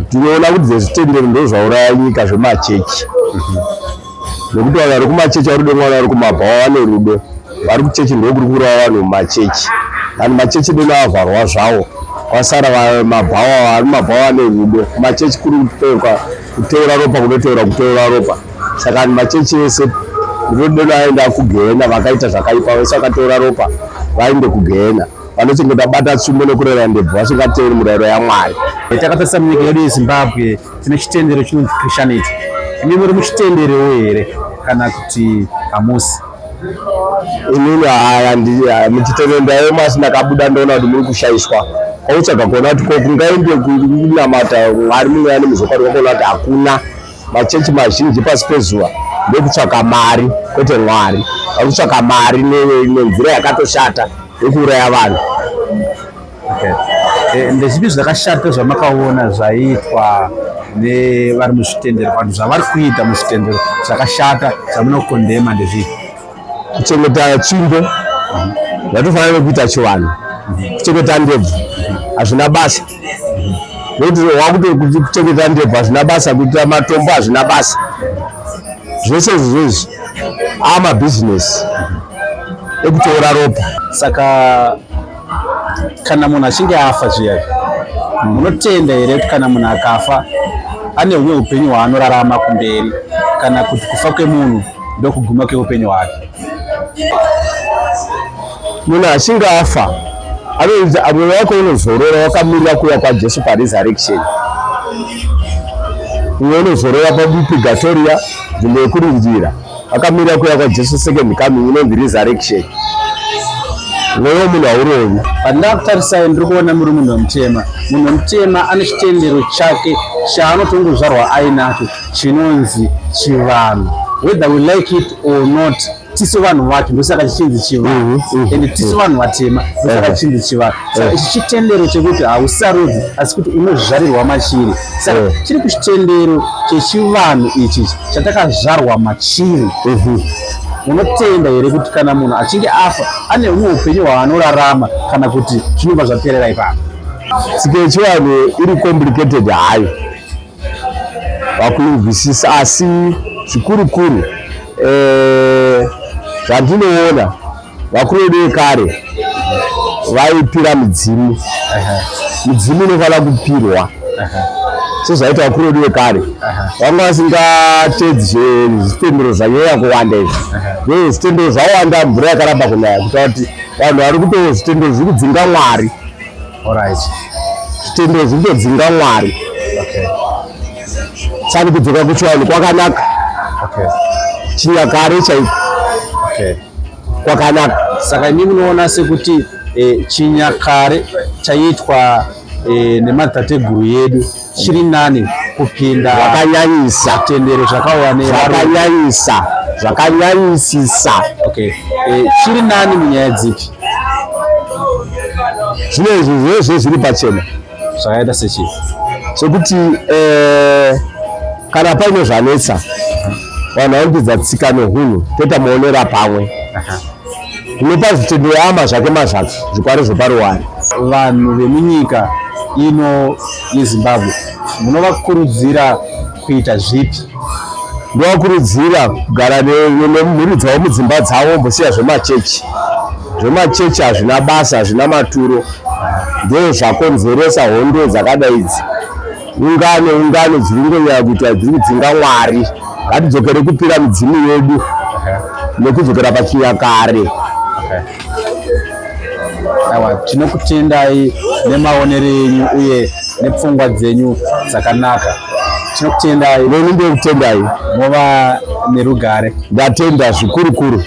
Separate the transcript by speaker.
Speaker 1: Tinoona kuti zvezvitendero ndozvauraya nyika zvemachechi. Nekuti vanhu vari kumachechi vari kuda mwana vari kumabhawa vane rudo. Vari kuchechi ndokuri kuuraya vanhu mumachechi. Vanhu machechi deno avharwa zvawo. Kwasara mabhawa vari mabhawa vane rudo. Kumachechi kuri kuteurwa kuteura ropa kunoteura kuteura ropa. Saka vanhu machechi ese ndinodeno aenda kugehena vakaita zvakaipa vese vakateura ropa vaende kugehena. Vanochengeta bata tsvimbo nekurera ndebvu vasingateeri murayiro yaMwari.
Speaker 2: Takatarisa munyika yedu yeZimbabwe tine chitendero chinonzi Christianity. Imi muri muchitenderewo here kana kuti hamusi?
Speaker 1: Inini haya muchitendero ndaemo asi ndakabuda ndoona kuti muri kushaishwa kwakutsvaga kuona kuti ko kungaende kunamata Mwari mumweya nemuzvokwadi kwakuona kuti hakuna machechi mazhinji pasi pezuva ndekutsvaka mari kwete Mwari. Vari kutsvaka mari nenzira yakatoshata yekuuraya vanhu.
Speaker 2: Okay. Eh, ndezvipi zvakashata zvamakaona zvaiitwa nevari muzvitendero vanhu zvavari kuita muzvitendero zvakashata zvamunokondema ndezvipi?
Speaker 1: Kuchengeta tsvimbo zvatofanira nekuita chivanhu, kuchengeta ndebvu hazvina basa nekuti wakuti kuchengeta ndebvu hazvina basa, kuita matombo hazvina basa, zvese izvi zvezvi amabhizinesi ekutora ropa.
Speaker 2: Saka kana munhu achinge afa zviya munotenda here kuti kana munhu akafa ane humwe upenyu hwaanorarama kumberi kana kuti kufa kwemunhu ndokuguma kweupenyu hwake?
Speaker 1: Munhu achinge afa anoita mweya wake unozorora wakamirira kuuya kwaJesu paresurrection. Mweya unozorora papurgatoria, nzvimbo yekurindira vakamirira kuuya kwaJesu second coming inonzi resurrection. Mweya wemunhu haurovi.
Speaker 2: Pandakutarisai ndiri kuona muri munhu wemutema. Munhu wemutema ane chitendero chake chaanotongozvarwa ainacho chinonzi chivanhu. Whether we like it or not, tisu vanhu vacho ndosaka chichinzi chivanhu and tisu vanhu vatema ndosaka chichinzi chivanhu. Saka ichi chitendero chekuti hausarudzi asi kuti unozvarirwa machiri. Saka chiri kuchitendero chechivanhu ichi chatakazvarwa machiri. Unotenda here kuti kana munhu achinge afa ane humwe upenyu hwaanorarama kana kuti zvinobva zvaperera ipapo?
Speaker 1: Tsika yechivanhu iri complicated hayo pakuinzwisisa, asi zvikurukuru zvandinoona vakuru vedu vekare vaipira midzimu. Midzimu inofanira kupirwa sezvaita vakuru vedu vekare. Vanga vasingatedzi zvitendero zvanyanya kuwanda izvi. Ndoo zvitendero zvawanda, mvura yakaramba kunaya, kuita kuti vanhu vari kuto zvitendero zviri kudzinga Mwari.
Speaker 2: Alright.
Speaker 1: Zvitendero zviri kutodzinga Mwari.
Speaker 2: Okay.
Speaker 1: Saka kudzoka kuchivanhu kwakanaka.
Speaker 2: Okay.
Speaker 1: Chinyakare chaiko.
Speaker 2: Okay.
Speaker 1: Kwakanaka.
Speaker 2: Saka imi munoona sekuti chinyakare chaiitwa nemadzitateguru yedu chiri nani kupinda
Speaker 1: zvakanyanyisa
Speaker 2: zvitendero zvakauya
Speaker 1: zvakanyanyisa zvakanyanyisisa.
Speaker 2: Okay. Chiri nani munyaya dzipi?
Speaker 1: Zvino izvi zvese zviri pachena.
Speaker 2: Zvakaita sechii?
Speaker 1: Sekuti kana paine zvanetsa vanhu vanopedza tsika nehunhu toita maonera pamwe. Zvinopa zvitendero ama zvake mazvake zvikware zveparuware.
Speaker 2: Vanhu vemunyika ino yeZimbabwe munovakurudzira kuita zvipi?
Speaker 1: Ndovakurudzira kugara nemhuri dzavo mudzimba dzavo, vombosiya zvemachechi. Zvemachechi hazvina basa, hazvina maturo, ndo zvakonzeresa hondo dzakadai idzi. Ungano ungano dziri kungonyanya kuita dziri kudzinga Mwari. Ngatidzokere kupira midzimu yedu nekudzokera pachinyakare.
Speaker 2: Aiwa, tinokutendai nemaonero enyu uye nepfungwa dzenyu dzakanaka. Tinokutendai.
Speaker 1: Neni ndokutendai.
Speaker 2: Mova nerugare.
Speaker 1: Ndatenda zvikurukuru.